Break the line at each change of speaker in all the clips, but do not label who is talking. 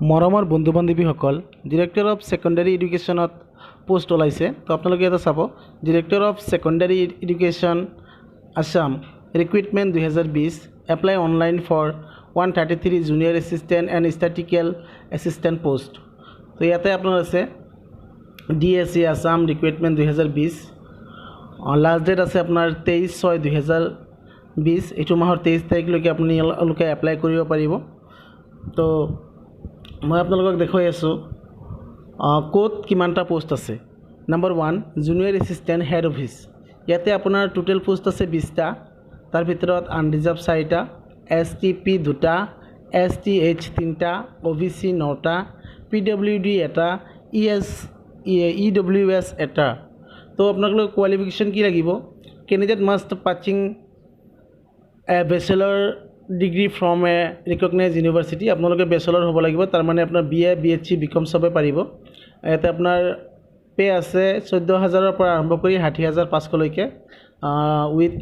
মৰমৰ বন্ধু বান্ধৱীসকল, director of secondary এডুকেশ্যনত post ওলাইছে। তো আপোনালোকে ইয়াতে চাব, Director of Secondary Education, Assam, recruitment 2020, apply online for 133 junior assistant and statistical assistant post. তো ইয়াতে আপোনাৰ আছে DSE Assam recruitment 2020। Last date আছে আপোনাৰ 23/6/2020। এইটো মাহৰ 23 তাৰিখলৈকে আপোনালোকে এপ্লাই কৰিব পাৰিব। তো মই আপোনালোকক দেখুৱাই আছোঁ ক'ত কিমানটা পোষ্ট আছে। Number 1, junior assistant, head office. ইয়াতে আপোনাৰ টোটেল পোষ্ট আছে 20টা। তাৰ ভিতৰত আনৰিজাৰ্ভ চাৰিটা, এছ টি পি দুটা, এছ টি এইচ তিনিটা, অ' বি চি নটা, পি ডব্লিউ ডি এটা, ই ডব্লিউ এছ এটা। তো আপোনালোকৰ কোৱালিফিকেশ্যন কি লাগিব? Candidate must passing a bachelor degree from a recognise university. আপোনালোকে বেচেলৰ হ'ব লাগিব, তাৰমানে আপোনাৰ BA, BSc, BCom চবে পাৰিব। ইয়াতে আপোনাৰ পে' আছে 14,000ৰ পৰা আৰম্ভ কৰি 60,500লৈকে, উইথ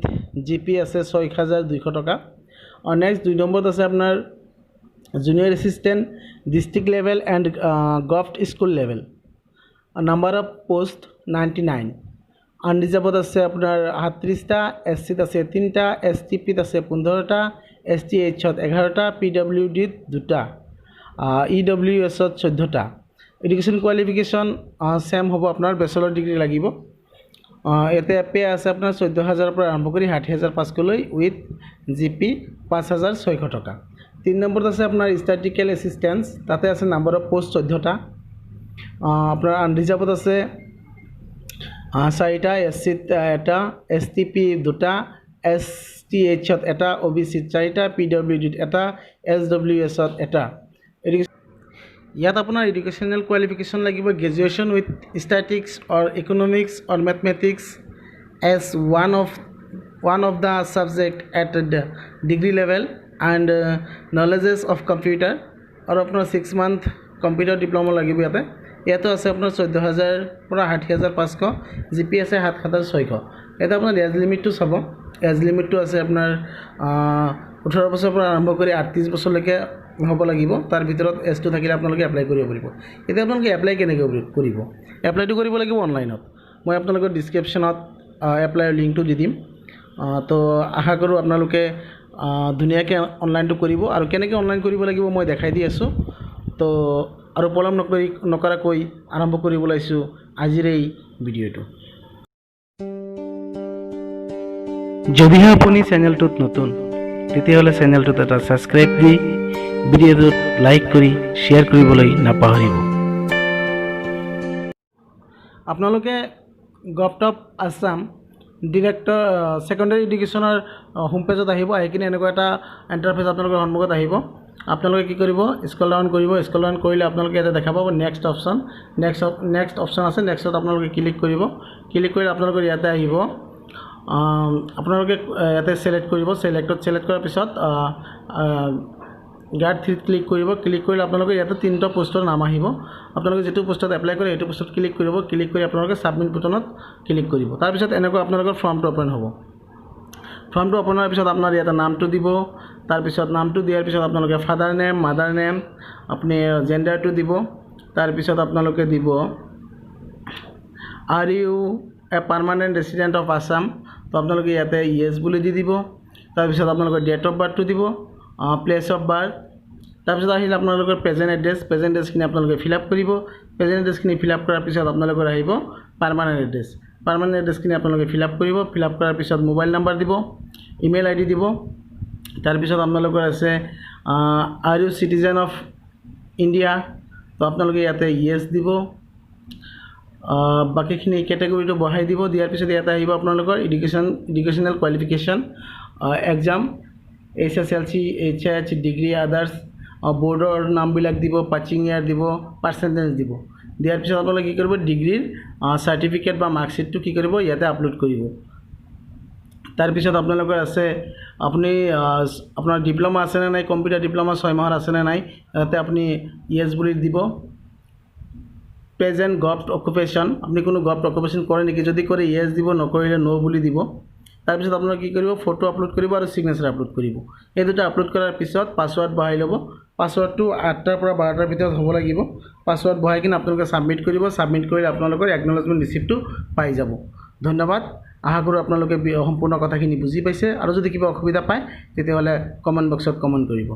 জি পি আছে 6,200 টকা। নেক্সট দুই নম্বৰত আছে আপোনাৰ junior assistant, district level and govt school level, number of post 99। আনৰিজাৰ্ভত আছে আপোনাৰ 37টা, এছ চিত আছে তিনিটা, এছ টি পিত আছে 15টা, এছ টি এইচত 11টা, পি ডব্লিউ ডিত দুটা, ই ডব্লিউ এছত 14টা। এডুকেশ্যন কোৱালিফিকেশ্যন ছেম হ'ব, আপোনাৰ বেচেলৰ ডিগ্ৰী লাগিব। ইয়াতে পে' আছে আপোনাৰ 14,000ৰ পৰা আৰম্ভ কৰি 60,500লৈ, উইথ জি পি 5,600 টকা। তিনি নম্বৰত আছে আপোনাৰ ষ্টেটিষ্টিকেল এছিষ্টেঞ্চ। তাতে আছে নাম্বাৰ অফ পষ্ট 14টা। আপোনাৰ আনৰিজাৰ্ভত আছে চাৰিটা, এছ চিত এটা, এছ টি পি দুটা, এছ টি এইচত এটা, অ' বি চিত চাৰিটা, পি ডব্লিউ ডিত এটা, এছ ডব্লিউ এছত এটা। ইয়াত আপোনাৰ এডুকেশ্যনেল কোৱালিফিকেশ্যন লাগিব graduation with statistics or economics or mathematics as one of the subject at the degree level and knowledges of computer আৰু আপোনাৰ 6 মান্থ কম্পিউটাৰ ডিপ্ল'মা লাগিব ইয়াতে। ইয়াতো আছে আপোনাৰ 14,000 পৰা 60,500, জি পি আছে 7,600। ইয়াতে আপোনাৰ এজ লিমিটটো চাব। এজ লিমিটটো আছে আপোনাৰ 18 বছৰৰ পৰা আৰম্ভ কৰি 38 বছৰলৈকে হ'ব লাগিব। তাৰ ভিতৰত এজটো থাকিলে আপোনালোকে এপ্লাই কৰিব পাৰিব। এতিয়া আপোনালোকে এপ্লাই কেনেকৈ কৰিব? এপ্লাইটো কৰিব লাগিব অনলাইনত। মই আপোনালোকৰ ডিছক্ৰিপশ্যনত এপ্লাইৰ লিংকটো দি দিম। তো আশা কৰোঁ আপোনালোকে ধুনীয়াকৈ অনলাইনটো কৰিব আৰু কেনেকৈ অনলাইন কৰিব লাগিব মই দেখাই দি আছোঁ। তো আৰু পলম নকৰাকৈ আৰম্ভ কৰিব ওলাইছোঁ আজিৰ এই ভিডিঅ'টো। যদিহে আপুনি চেনেলটোত নতুন, তেতিয়াহ'লে চেনেলটোত এটা ছাবস্ক্ৰাইব দি ভিডিঅ'টোত লাইক কৰি শ্বেয়াৰ কৰিবলৈ নাপাহৰিব। আপোনালোকে Govt of Assam Director Secondary এডুকেশ্যনৰ হোম পেজত আহিব। আহি কিনে এনেকুৱা এটা ইণ্টাৰফেচ আপোনালোকৰ সন্মুখত আহিব। আপোনালোকে কি কৰিব? স্ক্ৰল ডাউন কৰিব। স্ক্ৰল ডাউন কৰিলে আপোনালোকে ইয়াতে দেখা পাব next option. Next option আছে, নেক্সটত আপোনালোকে ক্লিক কৰিব। ক্লিক কৰিলে আপোনালোকৰ ইয়াতে আহিব। আপোনালোকে ইয়াতে ছিলেক্ট কৰিব। ছিলেক্ট কৰাৰ পিছত গ্ৰেড থ্ৰীত ক্লিক কৰিব। ক্লিক কৰিলে আপোনালোকে ইয়াতে তিনিটা পোষ্টৰ নাম আহিব। আপোনালোকে যিটো পোষ্টত এপ্লাই কৰে, সেইটো পোষ্টত ক্লিক কৰিব। ক্লিক কৰি আপোনালোকে ছাবমিট বুটনত ক্লিক কৰিব। তাৰপিছত এনেকুৱা আপোনালোকৰ ফৰ্মটো অ'পেন হ'ব। ফৰ্মটো অ'পেন হোৱাৰ পিছত আপোনাৰ ইয়াতে নামটো দিব। তাৰপিছত নামটো দিয়াৰ পিছত আপোনালোকে ফাদাৰ নেম, মাদাৰ নেম, আপুনি জেণ্ডাৰটো দিব। তাৰপিছত আপোনালোকে দিব, "Are you a permanent resident of Assam?" তো আপোনালোকে ইয়াতে য়েছ বুলি দি দিব। তাৰপিছত আপোনালোকৰ ডেট অফ বাৰ্থটো দিব, প্লেচ অফ বাৰ্থ। তাৰপিছত আহিল আপোনালোকৰ প্ৰেজেণ্ট এড্ৰেছ। প্ৰেজেণ্ট এড্ৰেছখিনি আপোনালোকে ফিল আপ কৰিব। প্ৰেজেণ্ট এড্ৰেছখিনি ফিল আপ কৰাৰ পিছত আপোনালোকৰ আহিব পাৰ্মানেণ্ট এড্ৰেছ। পাৰ্মানেণ্ট এড্ৰেছখিনি আপোনালোকে ফিল আপ কৰিব। ফিল আপ কৰাৰ পিছত মোবাইল নাম্বাৰ দিব, ইমেইল আই ডি দিব। তাৰপিছত আপোনালোকৰ আছে, "Are you citizen of India?" তো আপোনালোকে ইয়াতে য়েছ দিব। বাকীখিনি কেটেগৰীটো বঢ়াই দিব। দিয়াৰ পিছত ইয়াতে আহিব আপোনালোকৰ educational qualification, exam, HSLC, HS, degree, others, বৰ্ডৰ নামবিলাক দিব, পাছিং ইয়াৰ দিব, পাৰ্চেণ্টেজ দিব। দিয়াৰ পিছত আপোনালোকে কি কৰিব? ডিগ্ৰীৰ চাৰ্টিফিকেট বা মাৰ্কশ্বিটটো কি কৰিব? ইয়াতে আপলোড কৰিব। তাৰপিছত আপোনালোকৰ আছে, আপুনি আপোনাৰ ডিপ্ল'মা আছেনে নাই, কম্পিউটাৰ ডিপ্ল'মা 6 মাহৰ আছেনে নাই, ইয়াতে আপুনি য়েছ বুলি দিব। প্ৰেজেণ্ট গভট অকুপেশ্যন, আপুনি কোনো গভট অকুপেশ্যন কৰে নেকি? যদি কৰে য়েছ দিব, নকৰিলে ন' বুলি দিব। তাৰপিছত আপোনালোকে কি কৰিব? ফটো আপলোড কৰিব আৰু ছিগনেচাৰ আপলোড কৰিব। এই দুটা আপলোড কৰাৰ পিছত পাছৱাৰ্ড বহাই ল'ব। পাছৱৰ্ডটো 8টাৰ পৰা 12টাৰ ভিতৰত হ'ব লাগিব। পাছৱৰ্ড বহাই কিনে আপোনালোকে ছাবমিট কৰিব। ছাবমিট কৰিলে আপোনালোকৰ একনলেজমেণ্ট ৰিচিপ্টটো পাই যাব। ধন্যবাদ। আশা কৰোঁ আপোনালোকে সম্পূৰ্ণ কথাখিনি বুজি পাইছে আৰু যদি কিবা অসুবিধা পায়, তেতিয়াহ'লে কমেণ্ট বক্সত কমেণ্ট কৰিব।